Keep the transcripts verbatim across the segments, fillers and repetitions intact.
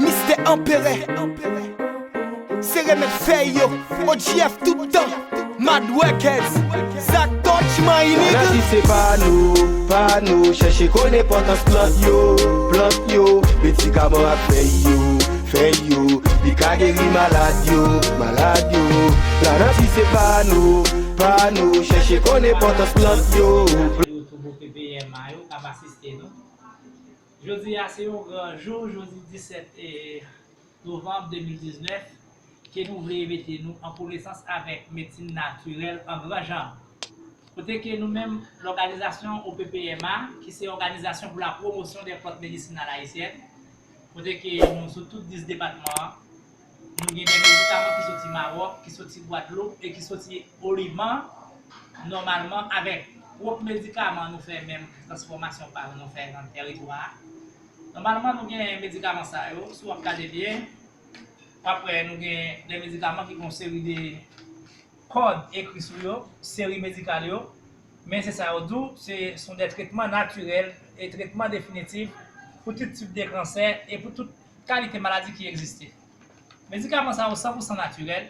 Mistè Anperè. Se remèd fèy yo. O G F tout tan. Mad Records. Zak Touch, man, inik. Maladi se pa nou, pa nou. Chèche konn enpòtans plant yo, plant yo. Medikaman ak fèy yo, fèy yo. Li ka geri malad yo, malad yo. Lanati se pa nou, pa nou. Chèche konn enpòtans plant yo. Chanèl YouTube O P P M A yo k ap asiste nou. Jodi a se yon gran jou, jodi disèt, eh, novanm de mil diznèf, ke nou vle mete nou an konesans avèk medsin natirèl an gran jan. Kote ke nou menm, lòganizasyon O P P M A, ki se Organisation pour la Promotion des Plantes Médicinales Haïtiennes, kote ke nou sou tout dis depatman an, nou gen de medikaman ki soti Mawòk, ki soti Gwadloup e ki soti Olivan, nòmalman avèk pwòp medikaman nou fè, menm transfòmasyon pa nou, nou fè nan tèritwa a. Nòmalman, nou gen medikaman sa yo, si w ap gade byen, w ap wè nou gen de medikaman ki gen yon seri de kòd ekri sou yo, seri medikal yo, men se sa yo di w, se sont des traitements naturels e tretman definitif pou tout tip de kansè e pou tout kalite maladi ki egziste. Medikaman sa yo san pou san natirèl,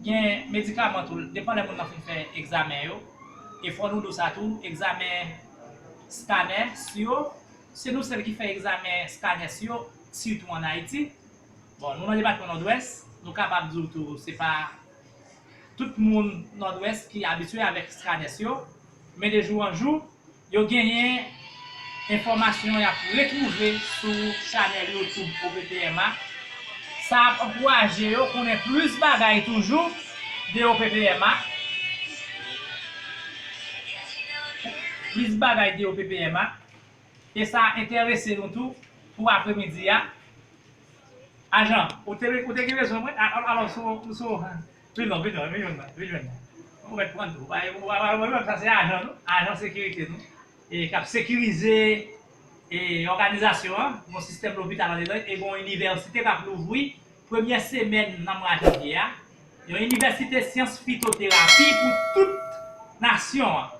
gen medikaman tou, depan lè moun nan fin fè egzamen yo, e fò nou di w sa tou, egzamen skanè, si yo, se nou sèl ki fè egzamen skanè, si yo, sitou ann Ayiti. Bon, nou nan depatman Nòdwès, nou kapab di w tou, se pa tout moun Nòdwès ki abitye avèk skanè yo, men de jou an jou, yo genyen enfòmasyon y ap retwouve sou chanèl YouTube O P P M A. Sa ap ankouraje yo konnen plis bagay toujou de O P P M A. Plis bagay de O P P M A. E sa enterese nou tou pou apremidi a. Ajan, ou te, ou te gen bezwen mwen? A, alò, sou, sou, vin non, vin non, vin jwenn mwen, vin jwenn mwen. Ou mèt pran tou. Ou pa, ou pa, ou pa, sa se ajan nou, ajan sekirite nou. E k ap sekirize, e, òganizasyon an, gon sistèm lopital andedan, e gon inivèsite k ap louvri premyè semèn nan mwa janvye a. Yon inivèsite syans fitoterapi pou tout nasyon an.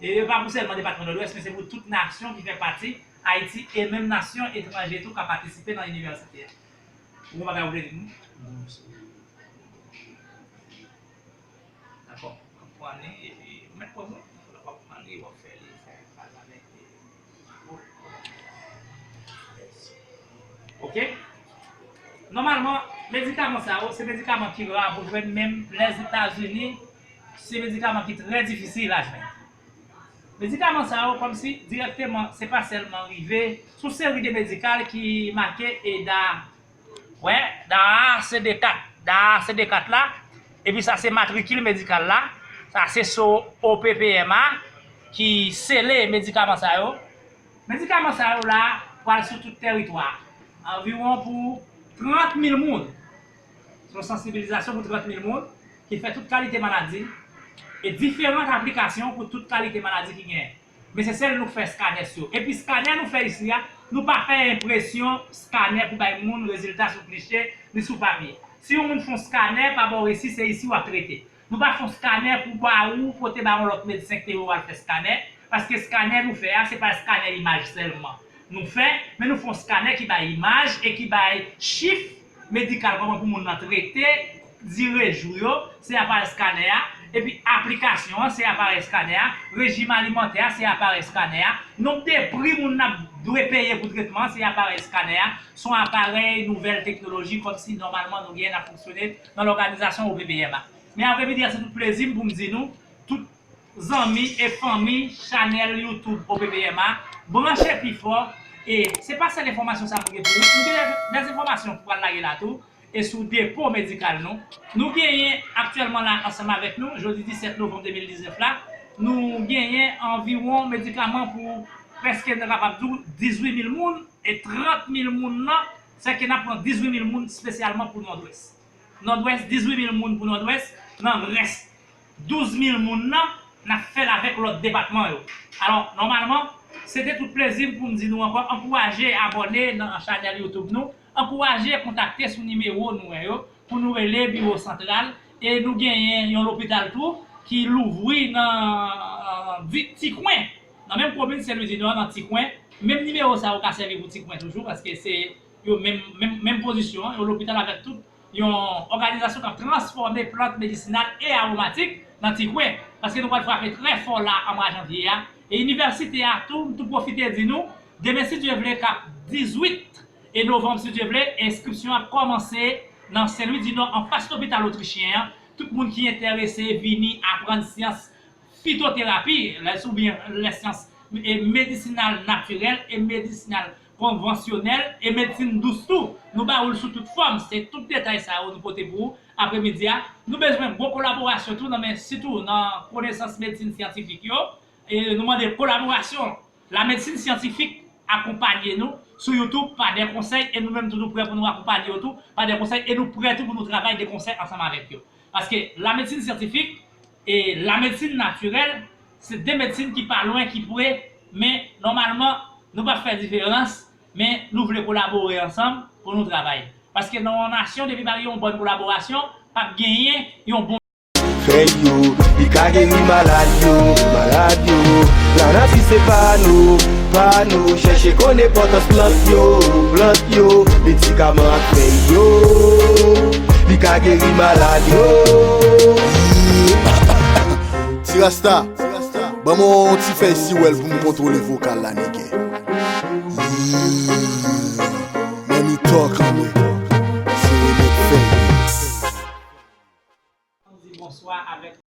E pa pou sèlman depatman Nòdwès, men se pou tout nasyon ki fè pati Ayiti e menm nasyon etranje tou ka patisipe nan inivèsite a. Ou gon bagay ou vle di nou? Dakò. W ap pran li, epi ou mèt pran li. W ap pran li, w ap fè li, fè faz avèk li. Ok? Nòmalman, medikaman sa yo, se medikaman ki ra pou jwenn, menm Lèzetazini, se medikaman ki trè difisil a jwenn. Medikaman sa yo, kòmsi, dirèkteman, se pa sèlman rive, se yon seri de medikal ki make EDA. Wè, EDA a se de kat, EDA a se de kat la, epi sa se matrikil medikal la, sa se so O P P M A ki sele medikaman sa yo. Medikaman sa yo la pral sou tout tèritwa a, anviwon pou trant mil moun. Se yon sansibilizasyon pou trant mil moun ki fè tout kalite maladi e diferan aplikasyon pou tout kalite maladi ki genyen. Men se sèl nou k fè skanè yo. Epi skanè nou fè isi a, nou pa fè enpresyon skanè pou bay moun rezilta sou kliche ni sou papye. Si yon moun fè yon skanè, pa bò w isi, se isi w ap trete. Nou pa fè yon skanè pou ba ou, pote ba yon lòt medsen ki te wè w al fè skanè, paske skanè nou fè a, se pa skanè imaj sèlman nou fè, men nou fè yon skanè ki bay imaj e ki bay chif medikal, kòman pou moun nan trete, dire jou yo, se aparèy skanè a, epi aplikasyon an, se aparèy skanè a, rejim alimantè a, se aparèy skanè a, nonb de pri moun nan dwe peye pou tretman an, se aparèy skanè a, se yon aparèy nouvèl teknoloji, kòmsi nòmalman nou genyen n ap fonksyone nan lòganizasyon O P P M A. Men apremidi a, se tout plezi m pou m di nou, tout zanmi e fanmi chanèl YouTube O P P M A, branche pi fò. E se pa sèl enfòmasyon sa nou gen pou ou. Nou gen de, de enfòmasyon pou pral lage la tou. E sou depo medikal nou. Nou genyen aktyèlman la ansanm avèk nou, jodi disèt novanm de mil diznèf la, nou genyen anviwon medikaman pou prèske, nou kapab di w, dizuit mil moun. E trant mil moun nan, se ke n ap pran dizuit mil moun espesyalman pou Nòdwès. Nòdwès, dizuit mil moun pou Nòdwès, nan rès douz mil moun nan, n ap fè l avèk lòt depatman yo. Alò, nòmalman, se te tout plezi m pou m di nou ankò, ankouraje abòne nan chanèl YouTube nou, ankouraje kontakte sou nimewo nou wè yo, pou nou rele biwo santral, e nou genyen yon lopital tou ki louvri nan, euh, Ti-, Tikwen, nan menm komin Sen Lwi di Nò, nan Tikwen. Menm nimewo sa yo ka sèvi pou Tikwen toujou, paske se yo menm, menm, menm pozisyon an, yon lopital avèk tout yon òganizasyon k ap transfòme plant medisinal e awomatik nan ti kwen. Paske nou pral frape trè fò la an mwa janvye a. E inivèsite a tou, m tou pwofite di nou, demen si Dye vle k ap dizuit e novanm si Dye vle, enskripsyon ap kòmanse nan Sen Lwi di Nò anfas lopital otrichyen an. Tout moun ki enterese vini aprann syans fitoterapi, lè oubyen lè syans e medisinal natirèl e medisinal konvansyonèl e medsin dous tou. Nou ba ou l sou tout fòm. Se tout detay sa yo nou pote pou ou apremidi a. Nou bezwen gwo kolaborasyon tou nan men sitou nan konesans medsin syantifik yo. E nou mande kolaborasyon lamedsin syantifik akonpanye nou sou YouTube pa de konsèy e nou menm tou nou prè pou nou akonpanye yo tou pa de konsèy e nou prè tou pou nou travay de konsèy ansanm avèk yo. Paske lamedsin syantifik e lamedsin natirèl se de medsin ki pa lwen, ki pre, men nòmalman nou p ap fè diferans, men nou vle kolabore ansanm pou nou travay. Paske nan yon nasyon depi pa gen yon bòn kolaborasyon, p ap genyen yon bon. Fèy yo, li ka geri malad yo, malad yo. Lanati se pa nou, pa nou. Chèche konn enpòtans plant yo, plant yo. Medikaman ak fèy yo, li ka geri malad yo. Ti Rasta, ban mwen yon ti fèy siwèl pou m kontwole vokal la nèt.